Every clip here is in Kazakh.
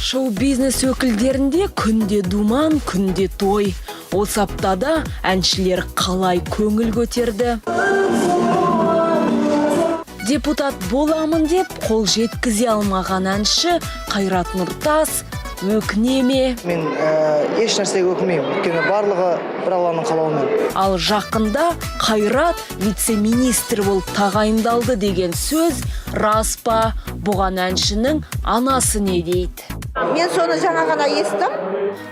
Шоу-бизнес өкілдерінде күнде думан, күнде той. Осы аптада әншілер қалай көңіл көтерді? Депутат боламын деп қол жеткізе алмаған әнші Қайрат Нұртас өкіне ме? Мен еш нәрсеге өкінбеймін, өйткені барлығы бір Алланың қалауымен. Ал жақында Қайрат вице-министр болып тағайындалды деген сөз рас па? Бұған әншінің анасы не дейді? Мен соны жаңа ғана естім.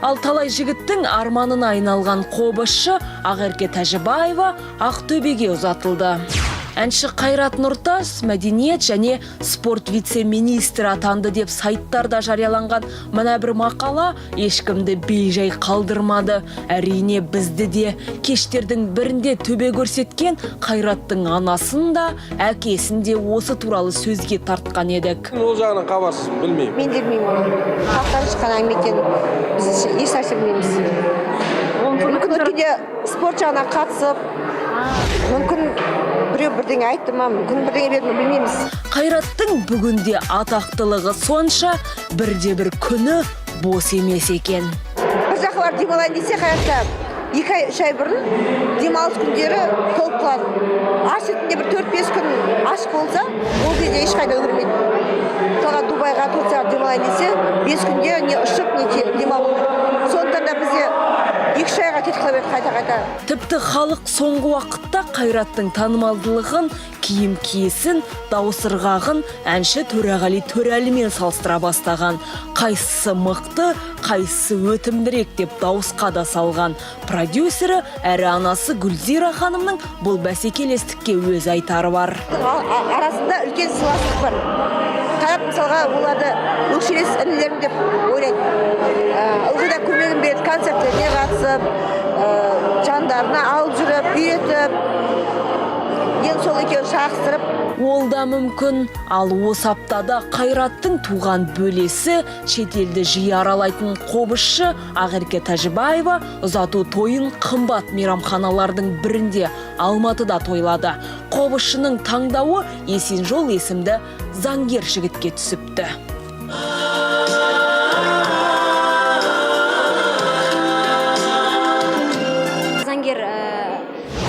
Ал талай жігіттің арманына айналған қобызшы Ақерке Тәжібаева Ақтөбеге ұзатылды. Әнші Қайрат Нұртас мәдениет және спорт вице-министрі атанды деп сайттарда жарияланған мына бір мақала ешкімді бейжай қалдырмады. Әрине, бізді де. Кештердің бірінде төбе көрсеткен Қайраттың анасын да, әкесін де осы туралы сөзге тартқан едік. Ол жағынан хабарсызбын, білмеймін. Мен де білмеймін оны. Халықтан шыққан әңгіме екенін біз еш нәрсе білмейміз. Мүмкін, өткенде спорт жағына қатысып, мүмкін, біреу бірдеңе айтты ма, мүмкін, бірдеңе берді ма, білмейміз. Қайраттың бүгінде атақтылығы сонша, бірде бір күні бос емес екен. Бір жаққа барып демалайын десе, Қайратта 2 ай, 3 ай бұрын демалыс күндері толып қалады. Ар шетінде бір 4-5 күн ашық болса, ол кезде ешқайда үлгермейді. Мысалға, Дубайға, Турцияға демалайын десе, 5 күнде не ұшып, не демалып болмайды. Сондықтан да бізде 2-3 айға кетіп қала береді қайта қайта. Тіпті халық соңғы уақытта Қайраттың танымалдылығын, киім киісін, дауыс ырғағын әнші Төреғали Төрәлімен салыстыра бастаған. Қайсысы мықты, қайсысы өтімдірек деп дауысқа да салған. Продюсері әрі анасы Гүлзира ханымның бұл бәсекелестікке өз айтары бар. Арасында үлкен сыйластық бар. Қайрат, мысалға, оларды өкшелес інілерім деп ойлайды. Ылғи да көмегін береді, концерттеріне қатысып, жандарына алып жүріп, үйретіп, енді сол екеуін шағыстырып. Ол да мүмкін. Ал осы аптада Қайраттың туған бөлесі, шетелді жиі аралайтын қобызшы Ақерке Тәжібаева ұзату тойын қымбат мейрамханалардың бірінде, Алматыда тойлады. Қобызшының таңдауы Есенжол есімді заңгер жігітке түсіпті. Заңгер,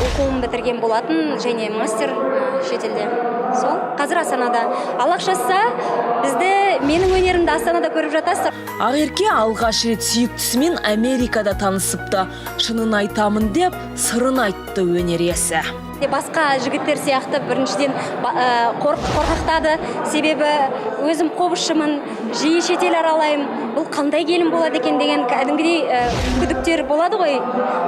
оқуын бітірген болатын және мастер, шетелде. Сол қазір Астанада. Аллах жазса, бізді, менің өнерімді Астанада көріп жатасыздар. Ақерке алғаш рет сүйіктісімен Америкада танысыпты. Шынын айтамын деп сырын айтты өнер иесі. Басқа жігіттер сияқты біріншіден қорқақтады, себебі өзім қобызшымын, жиі шетел аралаймын, бұл қандай келін болады екен деген кәдімгідей күдіктер болады ғой.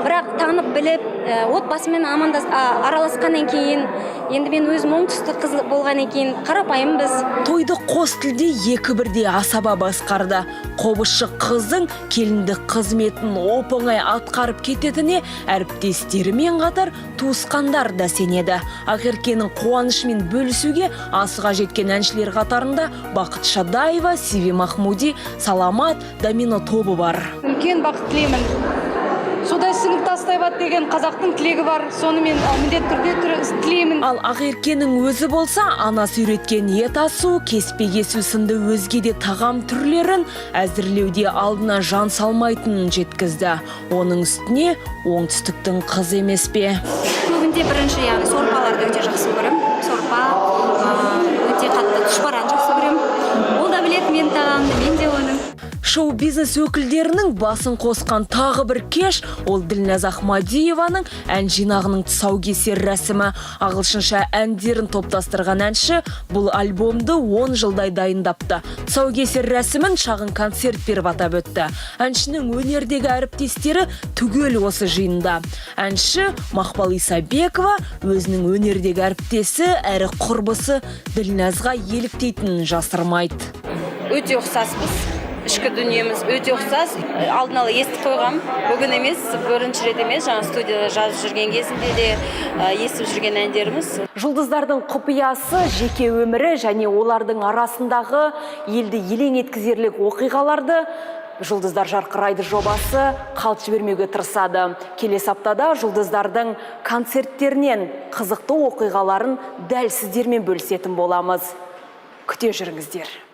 Бірақ танып біліп, отбасымен амандас, араласқаннан кейін, енді мен өзім оңтүстік қыз болғаннан кейін, қарапайымбыз. Тойды қос тілде екі бірдей асаба басқарды. Қобызшы қыздың келіндік қызметін оп оңай атқарып кететіне әріптестерімен қатар туысқандар да сенеді. Ақеркенің қуанышымен бөлісуге асыға жеткен әншілер қатарында Бақыт Шадаева, Сиви Махмуди, Саламат, Домино тобы бар. Үлкен бақыт тілеймін. Судай сіңіп тастай бат деген қазақтың тілегі бар, соны мен міндетті түрде тілеймін. Ал Ақеркенің өзі болса, анасы үйреткен ет асу, кеспе кесу сынды өзге де тағам түрлерін әзірлеуде алдына жан салмайтынын жеткізді. Оның үстіне оңтүстіктің қызы емес пе? Көбінде бірінші, яғни сорпаларды өте жақсы көремін. Сорпа, өте қатты тұшпараны жақсы көремін. Ол да біледі менің тағамымды, мен де оның. Шоу бизнес өкілдерінің басын қосқан тағы бір кеш ол Ділназ Ахмадиеваның ән жинағының тұсаукесер рәсімі. Ағылшынша әндерін топтастырған әнші бұл альбомды 10 жылдай дайындапты. Тұсаукесер рәсімін шағын концерт беріп атап өтті. Әншінің өнердегі әріптестері түгел осы жиында. Әнші Мақпал Исабекова өзінің өнердегі әріптесі әрі құрбысы Ділназға еліктейтінін жасырмайды. Өте ұқсаспыз, ішкі дүниеміз өте ұқсас. Алдын ала естіп қойғам, бүгін емес, бірінші рет емес, жаңа студияда жазып жүрген кезінде де естіп жүрген әндеріміз. Жұлдыздардың құпиясы, жеке өмірі және олардың арасындағы елді елең еткізерлік оқиғаларды «Жұлдыздар жарқырайды» жобасы қалт жібермеуге тырысады. Келесі аптада жұлдыздардың концерттерінен қызықты оқиғаларын дәл сіздермен бөлісетін боламыз. Күте жүріңіздер.